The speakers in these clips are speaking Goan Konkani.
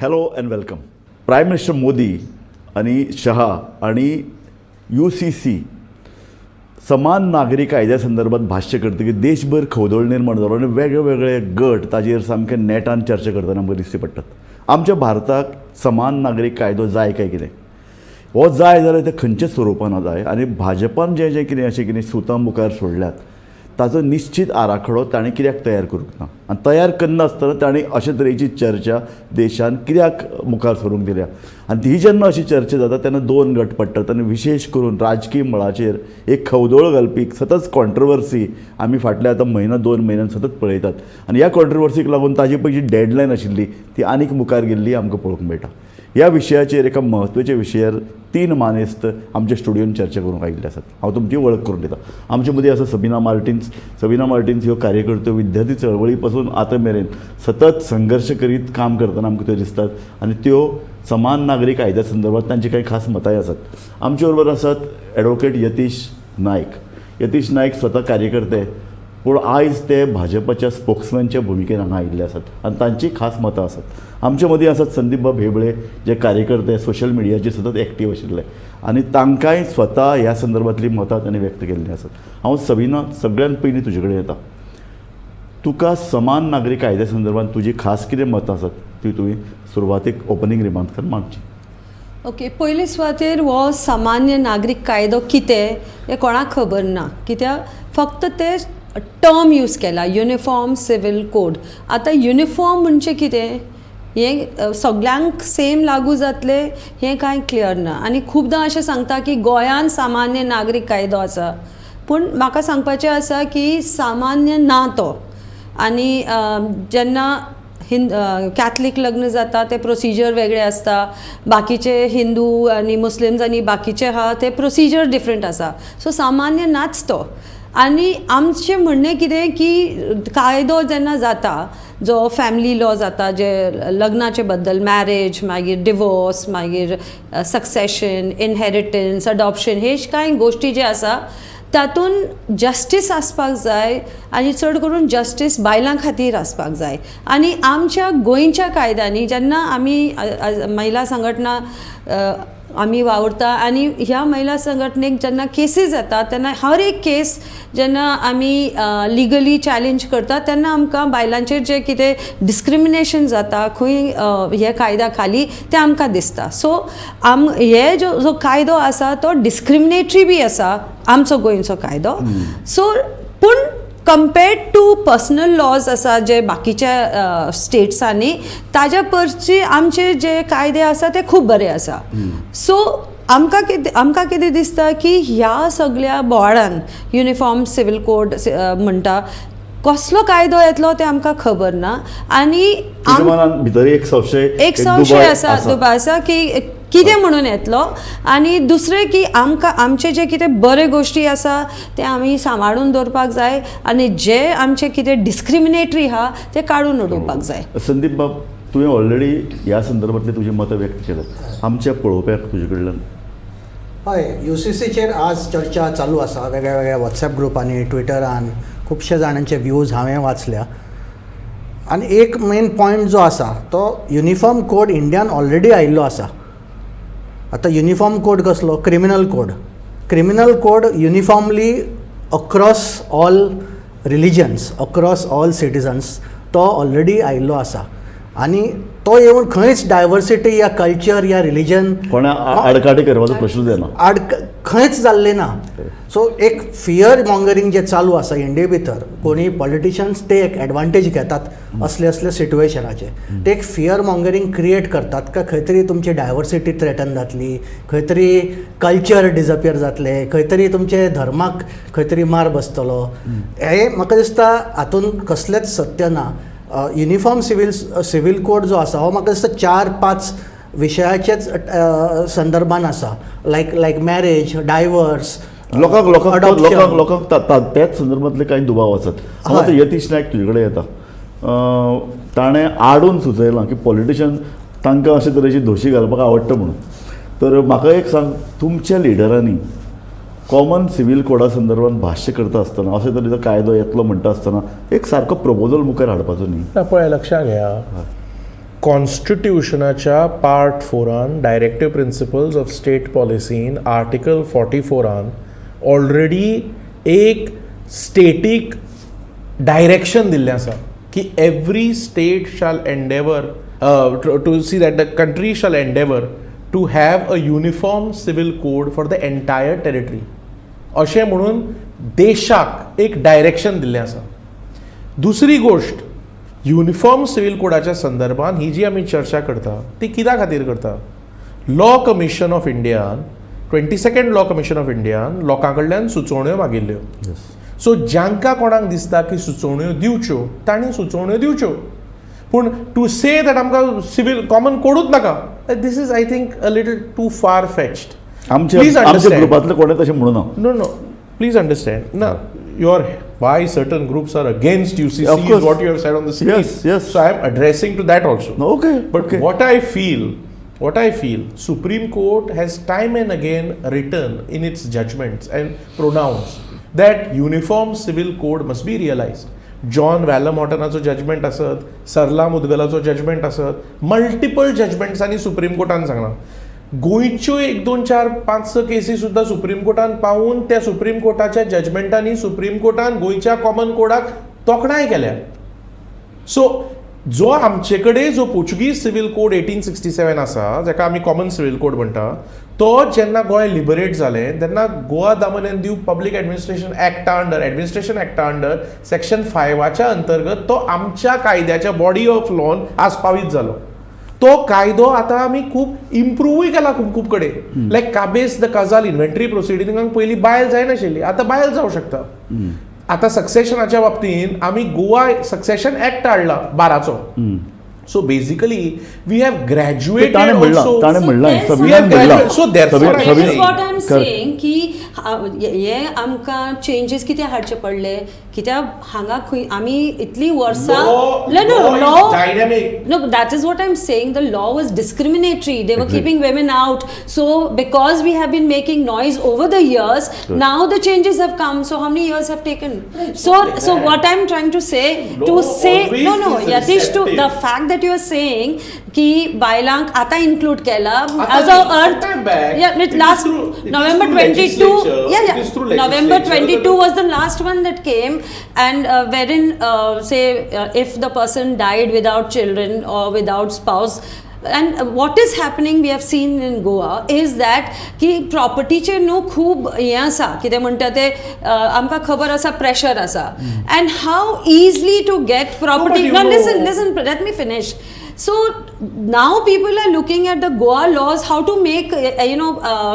Hello and welcome. Prime Minister Modi आनी शहा आनी यूसीसी, समान नागरी कायद्या संदर्भात भाश्य करतकीर देशभर खवदळ निर्माण जालो आनी वेगळे वेगळे गट ताजेर सामके नेटान चर्चा करतना आमकां दिश्टी पडटात. आमच्या भारताक समान नागरीक कायदो जाय काय कितें? हो जाय जाल्यार ते खंयच्या स्वरुपान जाय? आनी भाजपान जें जें कितें अशें कितें सुतां मुखार सोडल्यात, ताचो निश्चीत आराखडो ताणें कित्याक तयार करूंक ना आनी तयार करनासतना ताणें अशे तरेची चर्चा देशान कित्याक मुखार सरूंक दिल्या? आनी ही जेन्ना अशी चर्चा जाता तेन्ना दोन गट पडटात आनी विशेश करून राजकीय मळाचेर एक खवदळ घालपी सतत कॉन्ट्रवर्सी आमी फाटल्या आतां म्हयनो 2 म्हयन्यान सतत पळयतात. आनी ह्या कॉन्ट्रवर्सीक लागून ताजी पळय जी डेडलायन आशिल्ली ती आनीक मुखार गेल्ली आमकां पळोवंक मेळटा. ह्या विशयाचेर, एका म्हत्वाच्या विशयार तीन मानेस्त आमच्या स्टुडियोन चर्चा करूंक आयिल्ले आसात. हांव तुमची वळख करून दिता. आमचे मदीं आसा सबिना मार्टिन्स. सबिना मार्टिन्स ह्यो कार्यकर्त्यो, विद्यार्थी चळवळी पासून आतां मेरेन सतत संघर्श करीत काम करतना आमकां त्यो दिसतात आनी त्यो समान नागरी कायद्या संदर्भात तांची कांय खास मतांय आसात. आमचे बरोबर आसात एडवोकेट यतीश नायक. यतीश नायक स्वता कार्यकर्ते, पूण आयज ते भाजपाच्या स्पोक्समॅनच्या भुमिकेन हांगा आयिल्ले आसात आनी तांची खास मतां आसात. आमचे मदीं आसात संदीप बाब हेबळे, जे कार्यकर्ते, सोशल मिडियाचेर सतत एक्टीव आशिल्ले आनी तांकांय स्वता ह्या संदर्भांतली मतां तांणी व्यक्त केल्लीं आसात. हांव सबिना, सगळ्यात पयलीं तुजे कडेन येता. तुका समान नागरी कायद्या संदर्भात तुजी खास कितें मतां आसात ती तुवें सुरवातीक ओपनींग रिमार्क्सान मांडची. ओके, पयले सुवातेर हो सामान्य नागरीक कायदो कितें हें कोणाक खबर ना, कित्याक फक्त ते टर्म यूज केला, युनिफॉर्म सिवील कोड. आतां युनिफॉर्म म्हणजे कितें हें, सगल्यांक सेम लागू जातलें हें कांय क्लियर ना. आनी खुबदां अशें सांगता की गोंयान सामान्य नागरीक कायदो आसा, पूण म्हाका सांगपाचें आसा की सामान्य ना तो. आनी जेन्ना हिंद कॅथलीक लग्न जाता ते प्रोसिजर वेगळे आसता, बाकीचे हिंदू आनी मुस्लिम्स आनी बाकीचे आहा ते प्रोसिजर डिफरंट आसा. सो सामान्य नाच तो. आनी आमचें म्हणणें कितें की कायदो जेन्ना जाता, जो फॅमिली लॉ जाता, जे लग्नाचे बद्दल, मॅरेज, मागीर डिवोर्स, मागीर सक्सेशन, इनहेरिटन्स, अडॉप्शन, हे कांय गोश्टी जे आसा तातूंत जस्टीस आसपाक जाय आनी चड करून जस्टीस बायलां खातीर आसपाक जाय. आनी आमच्या गोंयच्या कायद्यांनी जेन्ना आमी महिला संघटना आमी वावुरता आनी ह्या महिला संघटनेक जेन्ना केसीस येता तेन्ना हर एक केस जेन्ना आमी लिगली चॅलेंज करता तेन्ना आमकां बायलांचेर जें कितें डिस्क्रिमिनेशन जाता खंय हे कायद्या खाली तें आमकां दिसता. सो हे जो जो कायदो आसा तो डिस्क्रिमिनेटरी बी आसा, आमचो गोंयचो कायदो. सो पूण कंपेर्ड टू पर्सनल लॉज आसा जे बाकीच्या स्टेट्सांनी, ताज्या परची आमचे जे कायदे आसा ते खूब बरे आसा. सो आमकां कितें दिसता की ह्या सगळ्या बोवाळान युनिफॉर्म सिवील कोड म्हणटा, कसलो कायदो येतलो तें आमकां खबर ना आनी तुज्या मनान भितर एक संशय, एक संशय दुबाव आसा, दुबाव आसा की कितें म्हणून येतलो. आनी दुसरें की आमकां आमचे जे कितें बरे गोश्टी आसा ते आमी सांबाळून दवरपाक जाय आनी जे आमचे कितें डिस्क्रिमिनेटरी आहा ते काडून उडोवपाक जाय. संदीप बाब, तुवें ऑलरेडी ह्या संदर्भातली तुजी मतां व्यक्त केल्यात. आमच्या पळोवप्याक तुजे कडल्यान हय, यूसीसीचेर आज चर्चा चालू आसा वेगळ्या वेगळ्या वॉट्सॅप ग्रुपांनी, ट्विटरान. खुबशे जाणांचे व्यूज हांवें वाचल्या आनी एक मेन पॉयंट जो आसा तो युनिफॉर्म कोड इंडियान ऑलरेडी आयिल्लो आसा. आतां युनिफॉर्म कोड कसलो? Criminal code. Criminal code uniformly across all religions, across all citizens तो ऑलरेडी आयिल्लो आसा आनी तो येवन खंयच डायवर्सिटी या कल्चर या रिलिजन कोणा आडकाठी करपाचो प्रश्नच येना. आड खंयच जाल्लें ना. सो एक फियर मॉंगरींग जें चालू आसा इंडिये भितर, कोणी पॉलिटिशियन्स ते एक एडवांटेज घेतात असले असले सिट्युएशनाचे, ते एक फियर मॉंगरींग क्रिएट करतात का खंय तरी तुमची डायवर्सिटी थ्रेटन जातली, खंय तरी कल्चर डिजपियर जातलें, खंय तरी तुमचे धर्माक खंय तरी मार बसतलो. हें म्हाका दिसता हातूंत कसलेंच सत्य ना. युनिफॉर्म सिवील सिवील कोड जो आसा हो म्हाका दिसता चार पांच विशयाचेच संदर्भान आसा, लायक मॅरेज, डायवर्स. लोकांक लोकांक लोकांक लोकांक त्याच संदर्भातले कांय दुबाव आसात. हांव आतां यतीश नायक तुजे कडेन येता. ताणें आडून सुचयलां की पॉलिटिशियन तांकां अशे तरेची धोशी घालपाक आवडटा म्हणून. तर म्हाका एक सांग, तुमच्या लिडरांनी कॉमन सिवील कोडा संदर्भात भाश्य करता आसतना, अशे तरेचो कायदो येतलो म्हणटा आसतना एक सारको प्रपोजल मुखार हाडपाचो न्ही? ना, पळय, लक्षात घेया. कॉन्स्टिट्युशनाच्या पार्ट फोरान डायरेक्टिव्ह प्रिंसिपल्स ऑफ स्टेट पॉलिसीन आर्टिकल 44 ऑलरेडी एक स्टेटीक डायरेक्शन दिल्लें आसा की every state shall endeavour to see that the country shall endeavour to have a uniform civil code for the entire territory अशें म्हणून देशाक एक डायरेक्शन दिल्लें आसा. दुसरी गोश्ट, युनिफॉर्म सिवील कोडाच्या संदर्भात ही जी आमी चर्चा करता ती कित्या खातीर करता? लॉ कमिशन ऑफ इंडियान, 22nd law commission of इंडियान लोकां कडल्यान सुचोवण्यो मागिल्ल्यो. सो जांकां कोणाक दिसता की सुचोवण्यो दिवच्यो तांणी सुचोवण्यो दिवच्यो, पूण टू से that आमकां सिवील कॉमन कोडूच नाका, this is I think a little too far fetched. आमच्या आमच्या ग्रुपांतले कोणें तशें म्हणूना. No no, please understand ना, your why certain groups are against UCC Of course. Is what you have said on the screen. Yes, yes. So I am addressing to that also. Okay. But what I feel, Supreme Court has time and again written in its judgments and pronounced that uniform civil code must be realized. John वॅलमॉटनाचो judgement आसत, सरला मुदगलाचो जजमेंट आसत, मल्टिपल जजमेंट्सांनी सुप्रीम कोर्टान सांगलां. गोंयच्यो 1 2 4 5 6 केसी सुद्दां सुप्रीम कोर्टान पावून त्या सुप्रीम कोर्टाच्या जजमेंटांनी सुप्रीम कोर्टान गोंयच्या कॉमन कोडाक तोखणाय केल्या. सो जो आमचे कडेन जो पोर्चुगीज सिवील कोड 1867 आसा, जाका आमी कॉमन सिवील कोड म्हणटा, तो जेन्ना गोंय लिबरेट जालें तेन्ना Goa Daman and Diu public administration एक्टा अंडर, एडमिनिस्ट्रेशन एक्टा अंडर सेक्शन 5 अंतर्गत तो आमच्या कायद्याच्या बॉडी ऑफ लॉन आस्पावीत जालो. तो कायदो आतां आमी खूब इम्प्रुवूय केला खूब खूब कडेन. लायक काबेस the Cazale inventory प्रोसिडिंगाक पयलीं बायल जायनाशिल्ली, आतां बायल जावं शकता. आतां सक्सेशनाच्या बाबतींत आमी गोवा सक्सेशन एक्ट हाडला 12चो. So basically we have graduated also. ताणें म्हणलां, सबिनान म्हणलां. So therefore what I am saying की हे आमकां चेंजीस कित्याक हाडचे पडले, कित्याक हांगा खंय आमी इतलीं वर्सां. Law dynamic. No, that is what I am saying. The law was discriminatory. They were keeping women out. So because we have been making noise over the years, now the changes have come. So how many years have taken? So what I am trying to say, to say no no Yatish, to the fact that you are saying की बायलांक आतां इन्क्लूड केला as a earth, last November 22, November 22 was the last one that came, and wherein say if the person died without children or without spouse. And what is happening, we have seen in Goa, is that की प्रॉपर्टीचेर न्हू खूब हें आसा, कितें म्हणटा ते आमकां खबर आसा, प्रेशर आसा, and how easily to get property. No, listen listen, let me finish. So now people are looking at the Goa laws, how to make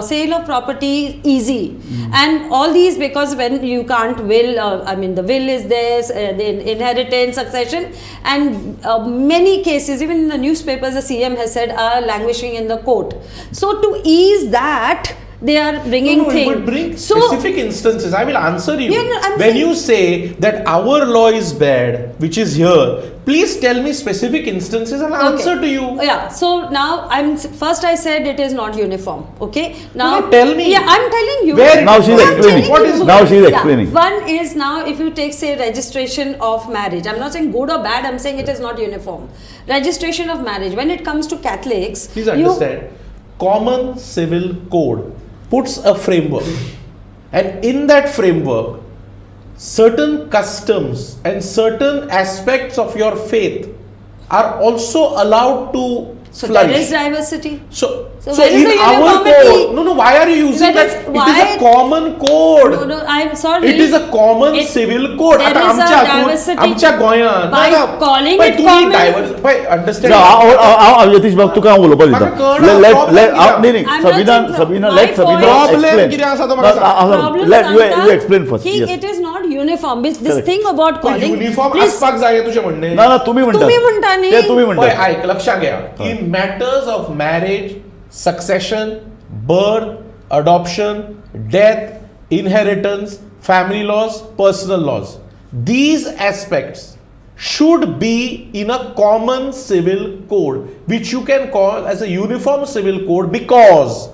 sale of property easy, and all these, because when you can't will, I mean the will is there, the inheritance, succession, and many cases, even in the newspapers, the CM has said are languishing in the court. So to ease that, they are bringing things. But bring specific instances. I will answer you. Yeah, no, when you say that our law is bad, which is here, please tell me specific instances and I'll answer to you. Yeah. So now first I said it is not uniform. Okay. Now no, tell me. Yeah, I'm telling you. Where now she's explaining. What is now she's explaining. One is, now if you take say registration of marriage, I'm not saying good or bad. I'm saying it is not uniform. Registration of marriage. When it comes to Catholics, please understand. Common Civil Code puts a framework, and in that framework certain customs and certain aspects of your faith are also allowed to So flourish. There is diversity. So where is in the our uniformity? code, no, why are you using that? It is a common code. No, I'm sorry. It is a common civil code. There is a diversity. आमच्या गोंयांत by calling it common. Understand. हांव यतीश बाब तुका हांव उलोवपाक दिता. Sabina, let Sabina problem कितें आसा तो म्हाका सांग. Let you explain first. It is not uniform. This thing about calling uniform आसपाक जाय तुजें म्हणणें. ना ना, तुमी म्हणटा, तुमी म्हणटा न्ही, ते तुमी म्हणटा. आयक, लक्षात घ्या. In matters of marriage, succession, birth, adoption, death, inheritance, family laws, personal laws, these aspects should be in a common civil code, which you can call as a uniform civil code, because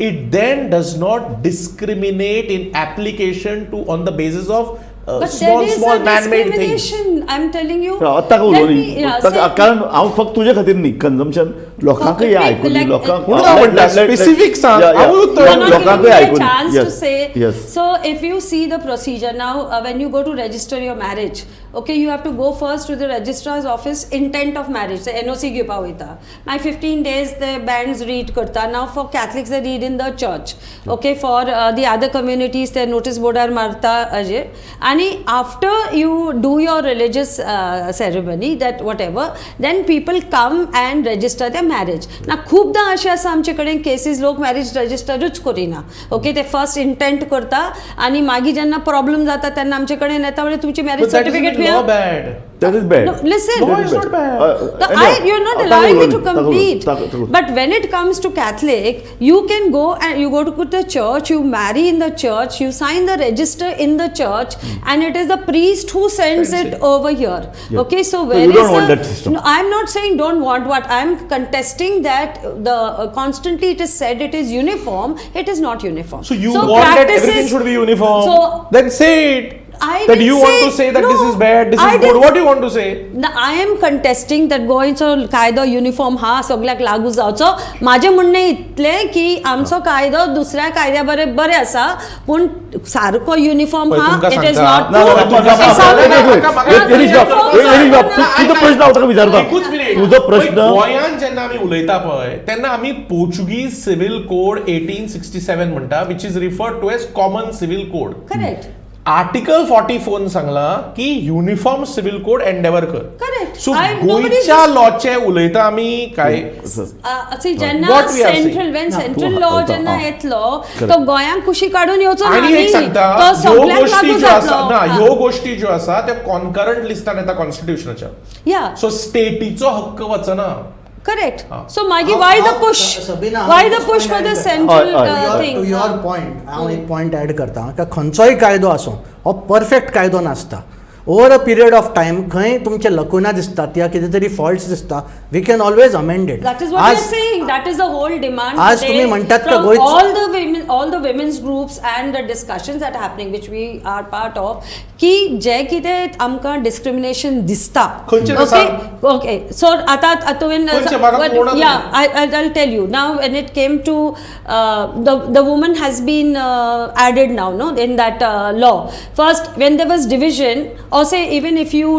it then does not discriminate in application to on the basis of But small there is small a man made things. discrimination. I'm telling you. ताका Let उलोवनी me- yeah, say- कारण हांव फक्त तुजे खातीर न्ही, कन्जम्पशन लोकांकय Like- आयकूनी like- लोकांक म्हणून हांव म्हणटा, specific सांग, हांवूय उत्तर You're not giving लोकांकय me a आयकूनी chance to say. Yes. So if you see the procedure now, when you go to register your marriage, okay, you have to go first to the registrar's office, intent of marriage, the NOC घेवपा वयता. मागीर 15 days the bands read करता. Now for Catholics they read in the church. Okay, for the other communities ते notice बोर्डार मारता अजे. आणि after you do your religious ceremony, that whatever, then people come and register their marriage. ना खूपदां अशें आसा आमचे कडेन केसीस, लोक मॅरेज रजिस्टरूच करिना. ओके, ते फर्स्ट इंटेंट करता आनी मागीर जेन्ना प्रॉब्लम जाता तेन्ना आमचे कडेन येता, म्हणजे तुमची marriage certificate. Law bad. That is bad. No, listen. Law is not bad. You're not allowing me to complete. But when it comes to Catholic, you can go and you go to the church, you marry in the church, you sign the register in the church, and it is the priest who sends Sends it it. Over here. Yeah. Okay, so So where you is don't want the, that system. No, I'm not saying don't want what. I'm contesting that the constantly it is said it is uniform. It is not uniform. So you want that everything should be uniform. So then say it. I That didn't you want say- to say that this no, is bad, this I is good. didn't. What do you want to say? ना, I am contesting that गोंयचो कायदो युनिफॉर्म हा सगल्याक लागू जावचो. म्हाजें म्हणणें इतलें की आमचो कायदो दुसऱ्या कायद्या बरे बरें आसा, पूण सारको युनिफॉर्म पळय, हा तुमकां it is सांगता. Not. ना, ना, ना, ना, ना, ना, तुजो प्रश्न हांव ताका विचारता. एकूच मिनिट. तुजो प्रश्न पळय, गोंयांत जेन्ना आमी उलयता पळय तेन्ना आमी पोर्चुगीज सिव्हिल कोड 1867 म्हणटा, which is referred to as common civil code. Correct. Article 44 सांगला की युनिफॉर्म सिव्हिल कोड एंडेवर कर. Correct. सो Nobody गोंयच्या just- लॉचे उलयता आमी काय? See, जेन्ना What we are saying. Central, when central तूं लॉ हा, जेन्ना हा. येतलो Correct. तो गोंयांक कुशी काडून येवचो ना आणि एक न्ही. सांगता, तो ह्यो सगल्यांक गोष्टी लागू ज्यो आसा जातलो. ना, हा. ह्यो गोष्टी ज्यो आसा त्यो कॉन्करंट लिस्टान येता कॉन्स्टिट्युशनाच्या. या. सो स्टेटीचो हक्क वचना. करेक्ट. हा. सो मागीर why the push, Sabina, why the हांव push for the point add central हय, हय. Thing? To your point हांव एक पॉयंट ऍड करता, का खंयचोय कायदो आसूं हो परफेक्ट कायदो नासता. Over a period of time खंय तुमचे लकुना दिसतात या कितें तरी फॉल्ट्स दिसता, we can always amend it. That is what we are saying. That is the whole demand आज today तुम्ही म्हणतात का from गोंयच- all the women, all the women's groups and the discussions that are happening, which we are part of, की जे कितें आमकां डिस्क्रिमिनेशन दिसता. खंयचें तें ओके सांग. ओके, सो आतां तुवें खंयचें? म्हाका कोणा या, I'll tell you now. When it came to the woman has been added now, no, in that law. First, when there was division, or say even if you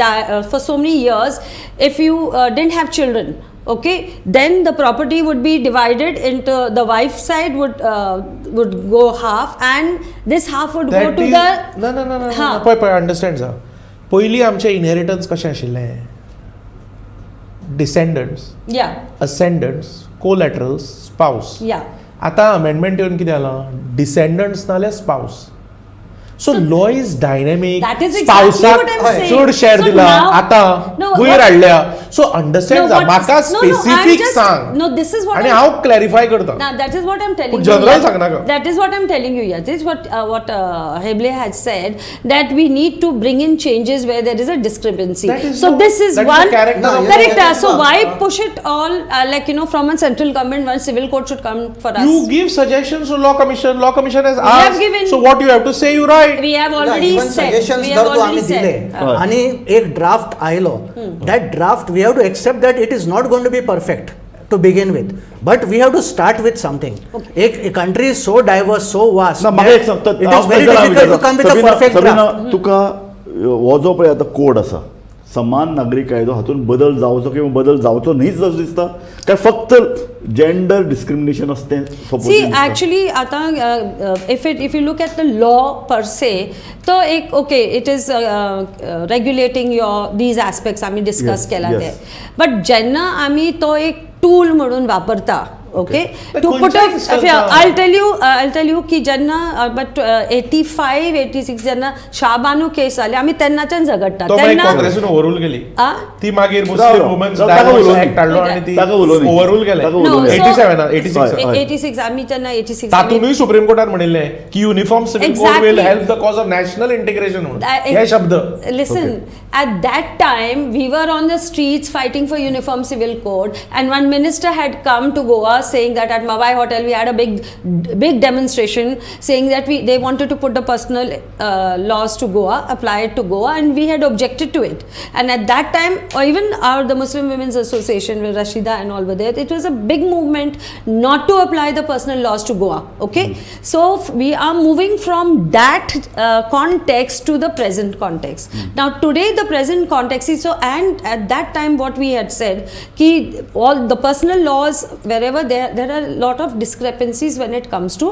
die for so many years, if you didn't have children, okay, then the property would be divided into the wife side would go half, and this half would go That to is- the ना ना ना ना, हा. ना, पळय पळय, अंडरस्टँड जा. पयलीं आमचें इनहेरिटन्स कशें आशिल्लें? डिसेंडंट्स, असेंडंट्स, कोलॅटरल्स, स्पावस. आतां अमेंडमेंट येवन कितें जालां? डिसेंडंट्स नाल्यार spouse. So law is dynamic. That is exactly what I'm saying. चड शेअर So दिला now- आतां No, वयर हाडल्या. सो अंडरस्टँड No, जा, म्हाका no, no, I'm specific just- सांग no, this is what आनी I'm- हांव क्लॅरिफाय करता. Now that is what I'm telling पूण you. general here. सांग नाका. That is what I'm telling you here. This is what Heble had said, that we need to bring in changes where there is a discrepancy. That is So no- this is that is the one character No, of correct. yeah, So yeah. why push it all like you know from a central government, one civil code should come for us. You give suggestions to law commission. Law commission has We have asked. given- So what you have to say, you write. We have already said. Suggestions We जर have तूं already आमी दिले said. हय. आनी एक ड्राफ्ट आयलो, that draft we have to accept that it is not going to be perfect to begin with, but we have to start with something. एक country is so diverse, so vast, ना, म्हाका एक सांगता, it is very difficult to come with a perfect Sabina, draft. तुका हो जो पळय आतां कोड आसा समान नागरीक कायदो, हातूंत बदल जावचो किंवा बदल जावचो न्हीच अशें दिसता काय फक्त जेंडर डिस्क्रिमिनेशन आसा तें See, सोंपोवचें दिसता? actually, आता if you look at the law per se, तो एक okay, it is regulating your these aspects आम्ही डिस्कस केला ते. बट जेन्ना आमी तो एक टूल म्हणून वापरता, okay, to put खंयच्या instance I tell you की जेन्ना बट 85 86 जेन्ना शाहबानू केस जाली, आमी तेन्नाच्यान झगडटा. तो मागीर काँग्रेसीन ओव्हररूल केली. आ? ती मागीर मुस्लिम राव, वुमन्स राव, ताका डायव्होर्स उलोवनी. ऍक्ट हाडलो आनी ती ताका उलोवनी. ओव्हररूल केले. ताका उलोवनी. 87 86 हय. 86 आमी तेन्ना 86 तातूनय सुप्रीम कोर्टान म्हणिल्लें की uniform civil code will Exactly. Help the cause of national integration म्हणून हे शब्द. Listen, at that time we were on the streets fighting for uniform civil code, and one minister had come to Goa saying that at Mawai Hotel we had a big big demonstration saying that we they wanted to put the personal laws to Goa, apply it to Goa, and we had objected to it. And at that time, or even our the Muslim Women's Association with Rashida and all were there, it was a big movement not to apply the personal laws to Goa. Okay, so we are moving from that context to the present context. Now today the present context is so, and at that time what we had said ki all the personal laws, wherever there are a lot of discrepancies when it comes to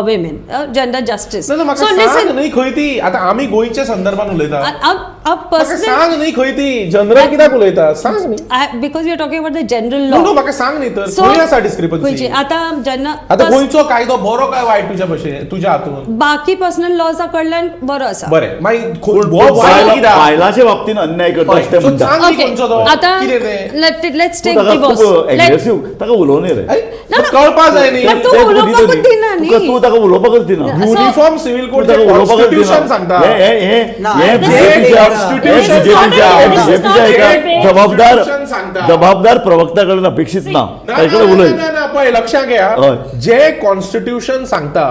women, gender justice. ना ना, म्हाका So सांग listen, न्ही खंय ती. आतां आमी गोंयच्या संदर्भात उलयता. अब म्हाका personal सांग न्ही खंय ती, जनरल कित्याक उलयता, सांग न्ही. Because we are talking about the general law. No no, म्हाका सांग न्ही तर So, खंय आसा डिस्क्रिपन्सी? खंयची? आतां जेन्ना आतां गोंयचो कायदो बरो काय वायट तुज्या भशेन, तुज्या हातून? बाकी पर्सनल लॉजा कडल्यान बरो आसा. बरें, मागीर पूण हो वायट कित्याक? बायलाच्या बाबतीन अन्याय करता अशें ते So म्हणटा. सांग न्ही Okay. खंयचो तो, आतां कितें तें? Let's तूं टेक ताका डिवोर्स. खूब एग्रेसिव ताका उलोवं न्ही रे. अरे, ना, ना. कळपा जाय न्ही. But तूं ते उलोवपाकूच दिना न्ही. तुका तूं ताका उलोवपाकच दिना. So- uniform civil तूं कोड ताका उलोवपाकच कॉन्स्टिट्यूशन दिना. सांगता. हे हे हे ना, हे this is- बीजेपीच्या Constitution हे बीजेपीच्या This is not बीजेपीच्या a एका debate. जबाबदार Constitution सांगता. जबाबदार प्रवक्त्या कडल्यान अपेक्षीत ना. ना, ताचे ना, कडेन ना, उलय. ना, ना, पळय लक्षात घ्या, हय. जे कॉन्स्टिट्यूशन सांगता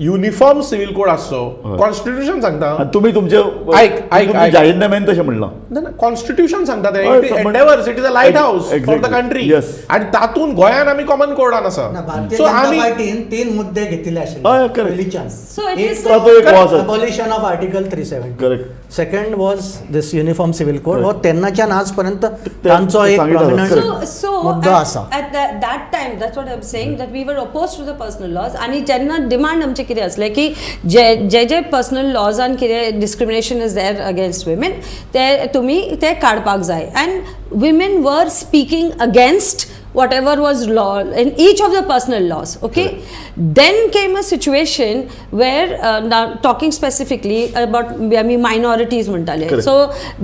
युनिफॉर्म सिव्हिल कोड आसचो, कॉन्स्टिट्यूशन सांगता. आनी तुमी तुमचे ऐक, ऐक, तुमच्या ऐक. जाहीरनाम्यान तशें म्हणलां. ना ना, कॉन्स्टिट्यूशन सांगता ते. हय, It endeavours, it is a lighthouse for the Exactly. Country. Yes. आणि तातूंत गोंयान आमी कॉमन कोडान आसा. ना, भारतीय सो जनता आमी पार्टीन तीन मुद्दे घेतिल्ले हय, correct. आशिल्ले पयलींच्यान. So it एक is ताचो एक हो आसा. Abolition of article 370. Correct. Second was this uniform civil code. Correct. हो तेन्नाच्यान आजपर्यंत तांचो ते एक सांगितलं prominent correct. So, so मुद्दो at, आसा. at that time, that's what I'm saying, that we were opposed to the personal laws. आणि जेन्ना डिमांड आमचे कितें आसलें की जे जे जे पर्सनल लॉजान कितें discrimination is there against women, ते तुमी ते काडपाक जाय. And women were speaking against whatever was law in each of the personal laws. Okay, then came a situation where now talking specifically about आमी minorities म्हणटाले. Correct. So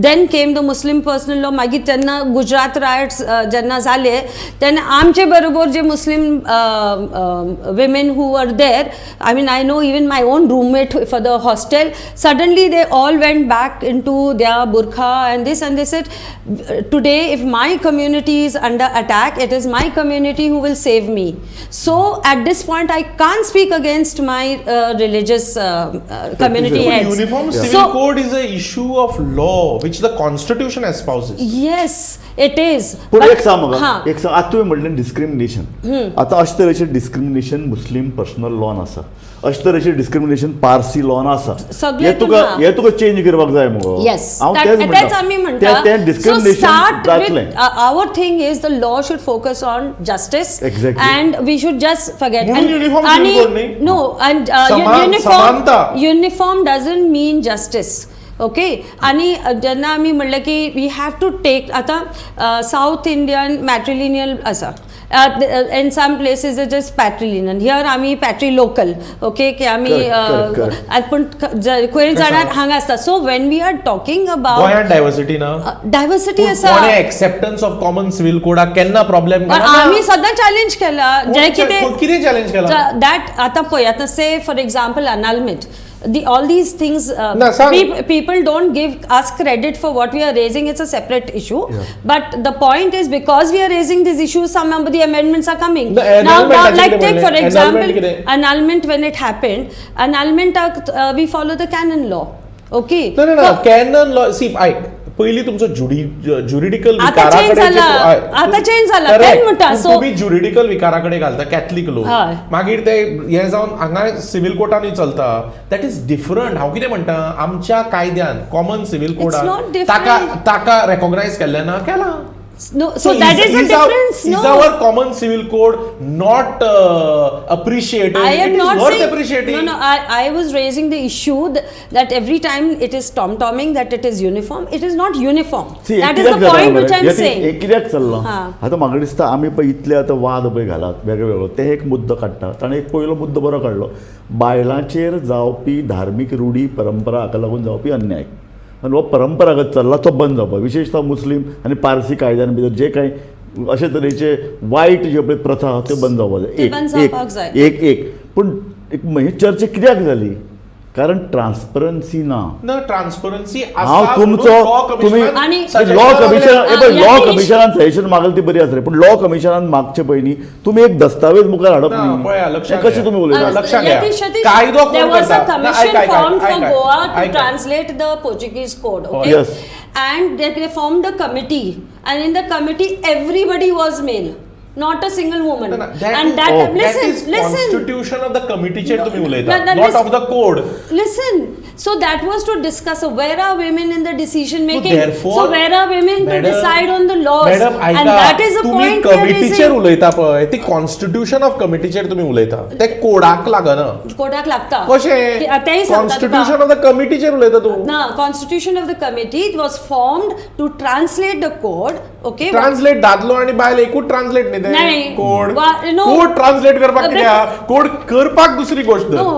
then came the Muslim personal law. मागीर तेन्ना गुजरात रायट्स जेन्ना जाले तेन्ना आमचे बरोबर जे Muslim women who were there, I mean, I know even my own roommate for the hostel, suddenly they all went back into their burqa and this, and they said, today if my community is under attack, it is my community who will save me. So at this point I can't speak against my religious community But heads. Uniform civil So- code is a issue of law which the constitution espouses. Yes, it is. पूण But- एक सांग म्हाका, हां. एक सांग, आतां तुवें म्हणलें डिस्क्रिमिनेशन. आतां अशे तरेचें डिस्क्रिमिनेशन मुस्लीम पर्सनल लॉन आसा, अशे तरेचें डिस्क्रिमिनेशन पारसी लॉन आसा. सगळे हें तुका ना. हें तुका चेंज करपाक जाय मुगो. Yes, हांव that, तेंच तेच आमी म्हणटा, म्हणटा. तें So discrimination start जातलें. with our thing is the law should focus on justice. Exactly. And we should just forget. म्हणून And- uniform आणि civil code न्ही? No, and uniform समानता. Uniform doesn't mean justice. Okay, आणि जेन्ना आमी म्हणलें की we have to take, आतां सावथ इंडियन मॅट्रिलिनियल आसा, in some places it is patrilineal, here आमी पॅट्री लोकल. ओके, की आमी Correct, correct, correct. पूण खंय जाणां हांगा आसता. So when we are talking about गोंयांत डायवर्सिटी ना, डायवर्सिटी आसा. कोणे एक्सेप्टन्स ऑफ कॉमन सिव्हिल कोडाक केन्ना प्रॉब्लेम? आमी सदां चॅलेंज केला जे कितें. कितें चॅलेंज केला? That आतां पळय, आतां say for example annulment, the all these things, ना, सांग. People don't give us credit for what we are raising. It's a separate issue. But the point is, because we are raising these issues, some of the amendments are coming. The Now, annulment now हाचें like कितें take for म्हणलें? example Annulment कितें? Annulment, when it happened, annulment we follow the canon law. Okay. ना ना ना, So, canon law, सी आयक, पयलीं तुमचो ज्युरिडिकल आता change जाला. आता change जाला. तेच म्हणटा. So- तुमी ज्युरिडिकल विकारा कडेन घालता कॅथलीक लोक, हय. मागीर ते हे जावन हांगा सिव्हिल कोर्टानूय चलता. That is different. हांव कितें म्हणटा, आमच्या कायद्यान common civil codon not different. ताका ताका रेकॉग्नायज केल्लें ना, केलां. No, so that is the difference. Is No. our common civil code not appreciated? I am It is not worth saying, appreciating. No, no. I was raising the issue that every time it is tom-tomming that it is uniform. It is not uniform. See, That एक is the कित्याक जाता point खबर which आहे? I am हे saying. एक कित्याक चल्लां हा. आतां म्हाका दिसता आमी पळय इतले आतां वाद पळय घालात वेगळे वेगळो, ते एक मुद्दो काडटा. ताणें एक पयलो मुद्दो बरो काडलो, बायलांचेर जावपी धार्मीक रुढी परंपरा हाका लागून जावपी अन्याय आनी हो परंपरागत चल्ला तो बंद जावपा, विशेशतः मुस्लीम आनी पारसी कायद्यान भितर जे कांय अशे तरेचे वायट ज्यो पळय प्रथा आहा त्यो बंद जावपाक जाय. ते बंद एक जावपाक जाय. एक एक पूण एक ही चर्चा कित्याक जाली? कारण ट्रान्सपरन्सी ना. ना, ट्रान्सपरन्सी. हांव तुमचो तुमी लॉ कमिशन, लॉ कमिशनान सजेशन मागल ती बरी आसा रे, पूण लॉ कमिशनान मागचे पयलीं तुमी एक दस्तावेज मुखार हाडप न्ही, कशें तुमी उलयता? लक्षात घ्या, कायदो कोण There was a करता? commission formed for Goa to translate the Portuguese code. Okay? Yes. And they formed a committee, and in the committee everybody was male, not a single woman. No, no, that and is, that listen, that is listen. Constitution of the committee चेर तुम्ही उलयता, No, no, not listen. of the code. Listen, so that was to discuss where are women in the decision making. So, therefore, so where are women madam, to decide on the laws? Madam, and that is the तुम्ही point we are कमिटीचेर raising. उलयता पळय, ती कॉन्स्टिट्यूशन ऑफ कमिटीचेर तुम्ही उलयता, ते कोडाक लागना. कोडाक लागता. कशें? तेंय सांगता तुका. कॉन्स्टिट्यूशन ऑफ the कमिटीचेर उलयता तूं. ना, constitution of the committee was formed to translate the code. Okay. Translate दादलो आणि बायल एकूच ट्रान्सलेट न्ही ते. नाही. Code no. Code translate करपाक कित्याक? कोड करपाक दुसरी गोष्ट. No,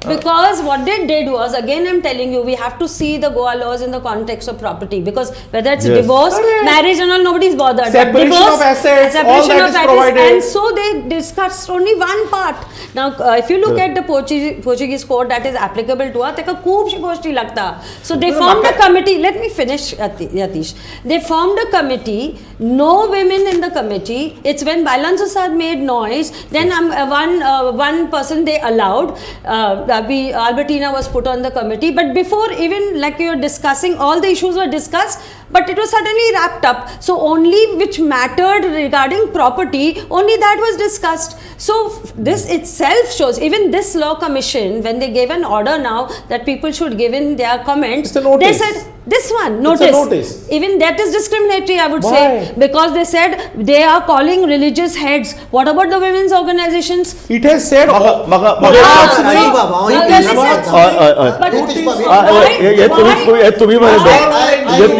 because what they did was, again I'm telling you, we have to see the Goa laws in the context of property, because whether it's Yes. divorce, Correct. marriage and all, nobody's bothered. But Separation divorce, of assets, all separation that of is assets, provided. And so they discussed only one part. Now, if you look at the Portuguese code that is applicable to us, ताका खूबशी गोष्टी लागता. So they No, formed a म्हाका- committee. Let me finish, Yatish. They formed a committee. No women in the committee. It's when Bailancho Saad made noise. Then one person they allowed. Albertina was put on the committee. But before even like you're discussing, all the issues were discussed, but it was suddenly wrapped up. So only which mattered regarding property, only that was discussed. So this itself shows, even this law commission, when they gave an order now that people should give in their comments, It's a notice. they said this one, It's a notice. notice. Even that is discriminatory, I would Why? say, because they said they are calling religious heads. What about the women's organizations? It has said म्हाका नाही बाबा, हांव एक listen. हय हय हय. But हे तुम्ही मरे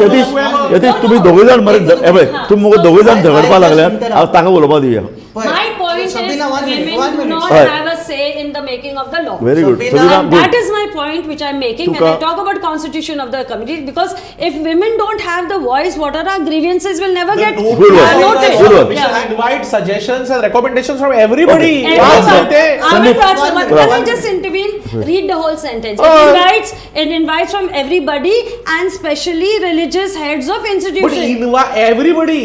यतीश, यतीश तुम्ही दोघे जाण मरे, हे पळय तुमी मगो दोघे जाण झगडपाक लागल्यात, हांव ताका उलोवपाक दिवया. My point is, Sabina, one minute, women one do minute. not Right. have a say in the making of the law. Very good. Sabina, Sabina, And good. that is my point which I'm making when I Tuka- talk about constitution of the committee, because if women don't have the voice, what are our grievances will never get Good one. noted. Good one. Yeah. Invite suggestions and recommendations from everybody. Okay. वाच Everyone. ते. I will Sandeep. not, but Right. can I just intervene? Read the whole sentence. It invites from everybody and specially religious heads of But institutions. invite everybody.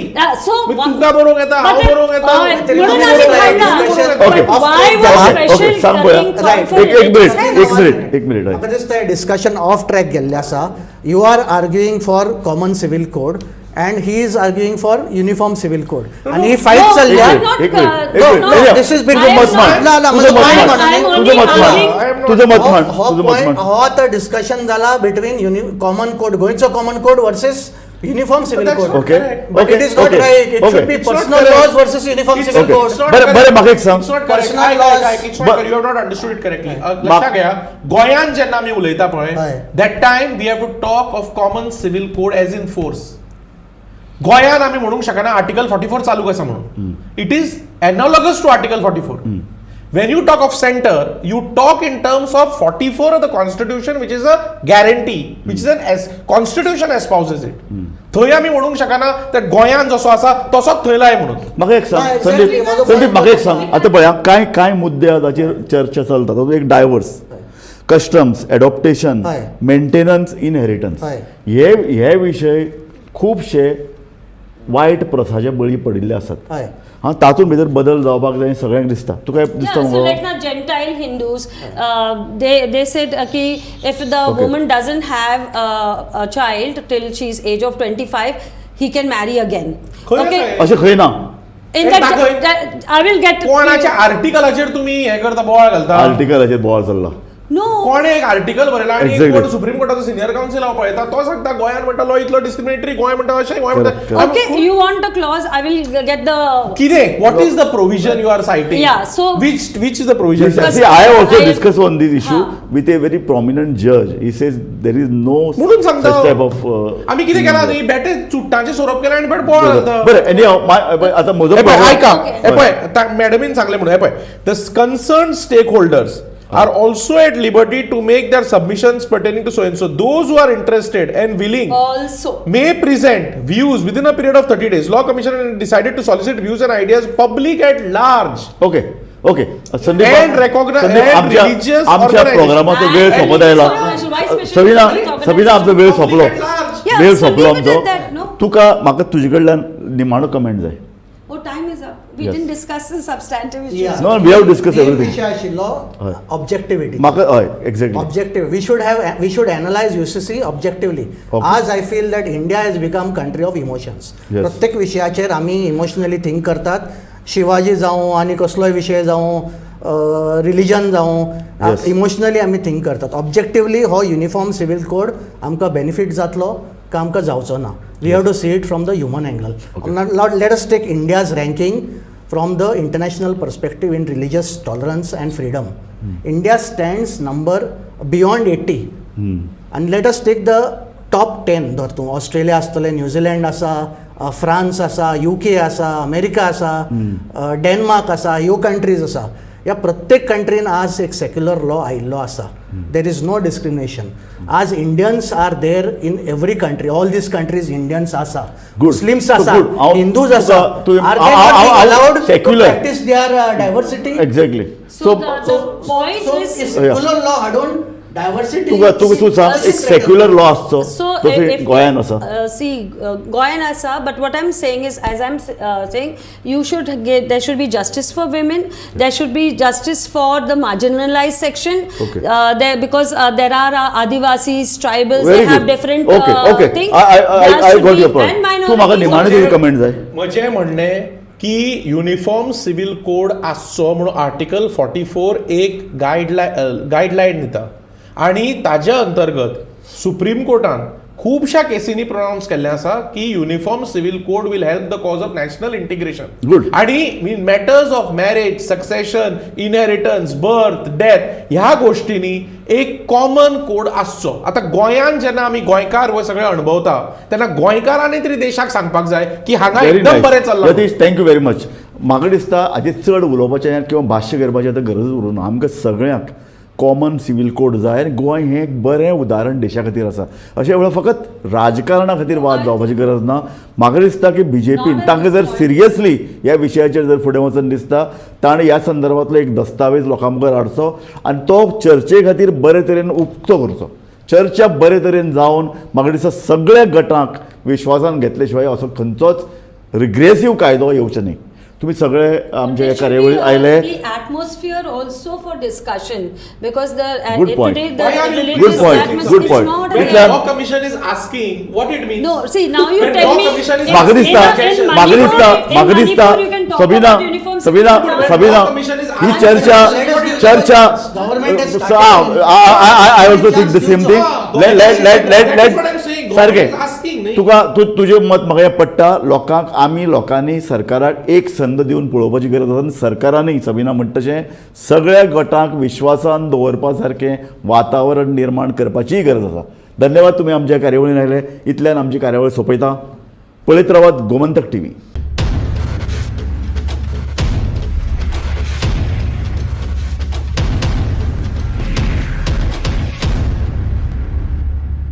So तुका बरोवंक येता, हांव बरोवंक येता. म्हणून आमी भांडना. Okay. But why was Okay, special okay, सांग पळोवया. thing Right. called for एक religious minute, heads? एक मिनिट, एक मिनिट. म्हाका दिसता डिस्कशन ऑफ ट्रॅक गेल्लें आसा. You are arguing for common civil code and he is arguing for uniform civil code, आनी ही फायट No, चल्ल्या. I'm not, एक मिनिट, एक no, minute. no. हे, This is between तुझं मत मांड. ना, ना, तुझं म्हजो मत point मांड. मांड. I'm तुझं only मत मांड. arguing- तुझं मत मांड. हो तुझं मत पॉयंट, मांड. हो आतां डिस्कशन जाला बिटवीन कॉमन कोड, गोंयचो common code versus uniform civil that's code. not Okay. correct. But Okay. it is not Okay. right. It Okay. should be It's not personal correct. laws versus uniform It's civil Okay. code. It's not बरं correct. बरं म्हाका एक सांग. It's not correct. Personal I- laws. It's not But- correct. You have not understood it correctly. लक्षात घ्या, गोंयांत जेन्ना आमी उलयता पळय, हय. that time we have to talk of common civil code as in force. गोंयांत आमी म्हणूंक शकना आर्टिकल 44 चालू आसा म्हणून. It is analogous to Article 44. When you talk of center, you talk in terms of 44 of the Constitution, which is a guarantee, which is an as Constitution espouses it. थंय आमी म्हणूंक शकना ते गोंयांत जसो आसा तसोच थंय लाय म्हणून. म्हाका एक सांग ना, संदीप, exactly, म्हजो संदीप point म्हाका एक सांग, आतां पळय कांय कांय मुद्दे आहा ताचेर चर्चा चलता. तातूंत एक डायवर्स, कस्टम्स, एडॉप्टेशन, हय. मेंटेनन्स, इनहेरिटन्स, हय. हे हे विशय खुबशे वायट प्रथाचे बळी पडिल्ले आसात. हय. हां, तातूंत भितर बदल जावपाक जाय सगळ्यांक दिसता. तुका दिसता Yeah, so मगो? like now Gentile Hindus, they said ki if the Okay. woman doesn't have a child till she's age of 25, he can marry again. खंय Okay. आसा हें? अशें खंय ना. In हे that, दाखय. that I will get कोणाच्या आर्टिकलाचेर तुम्ही हे करता, बोवाळ घालता? आर्टिकलाचेर बोवाळ चल्ला. No. कोणे एक आर्टिकल बरयला आनी Exactly. कोण सुप्रीम कोर्टाचो सिनियर कावन्सिल हांव पळयता, तो सांगता गोंयांत म्हणटा लॉ इतलो डिस्क्रिमिनेटरी, गोंय म्हणटा अशें, गोंय Correct, म्हणटा. correct. Okay, you want the clause? I will get the. कितें, what is the provision you are citing? Yeah, so- which is the provision? Yes, see, I also I- discussed on this issue Ha. with a very prominent judge. He says there is no म्हणून सांगता. such type of. आमी कितें केलां न्ही, बेटे चुट्टांचे सोरोप केला आनी बेट बोवाळ घालता. बरं, anyhow, आतां म्हजो हे पळय, problem- आयका, Okay. हे पळय, मॅडमीन सांगलें म्हणून, हे पळय, the concern stakeholders are also at liberty to make their submissions pertaining to so and so. Those who are interested and willing Also. may present views within a period of 30 days. Law Commission decided to solicit views and ideas public at large. Okay. Okay Sandeep, And recognize- Sandeep, and आमच्या religious आमच्या organization. प्रोग्रामाचो वेळ And सोंपत आयला. Why special Sabina, organization? Sabina, आमचो वेळ सोंपलो. Public at large. Yeah, वेळ so सोंपलो leave it आमचो. at that, no? तुका म्हाका तुजे कडल्यान निमाणो कमेंट जाय. Oh, time is up. We Yes. didn't discuss the substantive issues. Yeah. No, we have discussed Main everything. विशय आशिल्लो हय. ऑब्जेक्टिव्हिटी. म्हाका हय, exactly. Objective, we should analyze UCC objectively. Okay. आज I feel that India has become country of emotions. Yes. प्रत्येक विशयाचेर आमी इमोशनली थिंक करतात. शिवाजी जावं आनी कसलोय विशय जावं, रिलिजन जावं, Yes. Emotionally आमी थिंक करतात. ऑब्जेक्टिवली हो युनिफॉर्म सिवील कोड आमकां बेनिफीट जातलो काय आमकां जावचो ना, we have to see it from the human angle. Let us take India's ranking from the international perspective in religious tolerance and freedom. India stands number beyond 80. And let us take the top 10 धर तूं, ऑस्ट्रेलिया आसतलें, न्यूझीलंड आसा, फ्रांस आसा, युके आसा, अमेरिका आसा, डेनमार्क आसा, ह्यो कंट्रीज आसा. ह्या प्रत्येक कंट्रीन आज एक सेक्युलर लॉ आयिल्लो आसा. There is no discrimination. आज Indians are there in every country, all these countries Indians आसा, Good. Muslims So आसा, good. Hindus आसा. तुका- are they allowed to secular. Practice their diversity? Exactly. So the point so is secular law हाडून डायव्हर्सिटी तुका तुका तूं सांग, एक सेक्युलर लॉ आसचो So तसो if गोंयान आसा. See, Goyan asa, but what I'm saying is, as I'm saying, you should get, there should be justice for women, there should be justice for the marginalized section. Okay. There, because there are Adivasis, tribals, Very they have good. different Okay, okay. thing. I There I should got be- your point. And तूं म्हाका minorities निमाणें also. तुजी कमेंट जाय. म्हजें म्हणणें की युनिफॉर्म सिवील कोड आसचो म्हणून आर्टिकल 44 एक गायडलायन दिता आनी ताज्या अंतर्गत सुप्रीम कोर्टान खुबश्या केसींनी प्रोनावन्स केल्लें आसा की uniform civil code will help the cause of national integration. Good. आणि in matters of marriage, succession, inheritance, birth, death ह्या गोष्टींनी एक कॉमन कोड आसचो. आतां गोंयांत जेन्ना आमी गोंयकार हो सगळें अणभवता तेन्ना गोंयकारांनी तरी देशाक सांगपाक जाय की हांगा व्हेरी एकदम बरें नायस चल्लां. Yatish, thank you very much. म्हाका दिसता हाजेर चड उलोवपाचें किंवा भाश्य करपाचें आतां गरज उरूंक ना. आमकां सगळ्यांक कॉमन सिवील कोड जाय आनी गोंय हें एक बरें उदाहरण देशा खातीर आसा. अशें वेळार फकत राजकारणा खातीर वाद जावपाची गरज ना. म्हाका दिसता की बीजेपीन Not at तांकां this जर point. Seriously ह्या विशयाचेर जर फुडें वचून दिसता, ताणें ह्या संदर्भांतलो एक दस्तावेज लोकां मुखार हाडचो आनी तो चर्चे खातीर बरे तरेन उक्तो करचो. चर्चा बरे तरेन जावन म्हाका दिसता सगळ्या गटांक विश्वासान घेतले शिवाय असो खंयचोच रिग्रेसीव कायदो येवचो न्ही. तुमी सगळे आमच्या There ह्या should कार्यावळीत be, आयले. The atmosphere also for discussion, because the Good point. today the Why are you- religious Good point. atmosphere Good is point. not When there. इतल्यान- law commission is asking what it means. No, see, now you When tell law me commission is in- म्हाका दिसता, in म्हाका Manipur- दिसता, in म्हाका दिसता, Manipur you can talk Sabina, about uniform Sabina, civil code. Sabina, Law commission is he asking- चर्चा चर्चा Government has started- I also think the same thing. Let let let let That is what I'm saying. Let सारकें Government is asking, न्ही? तुका तूं तुजें मत म्हाका हें पडटा. लोकांक आमी लोकांनी सरकाराक एक संद दिवन पळोवपाची गरज आसा आनी सरकारानूय सबिना म्हणटा तशें सगळ्या गटांक विश्वासान दवरपा सारकें वातावरण निर्माण करपाचीय गरज आसा. धन्यवाद, तुमी आमच्या कार्यावळीन आयले. इतल्यान आमची कार्यावळ सोंपयता. पळयत रावात गोमंतक टीव्ही.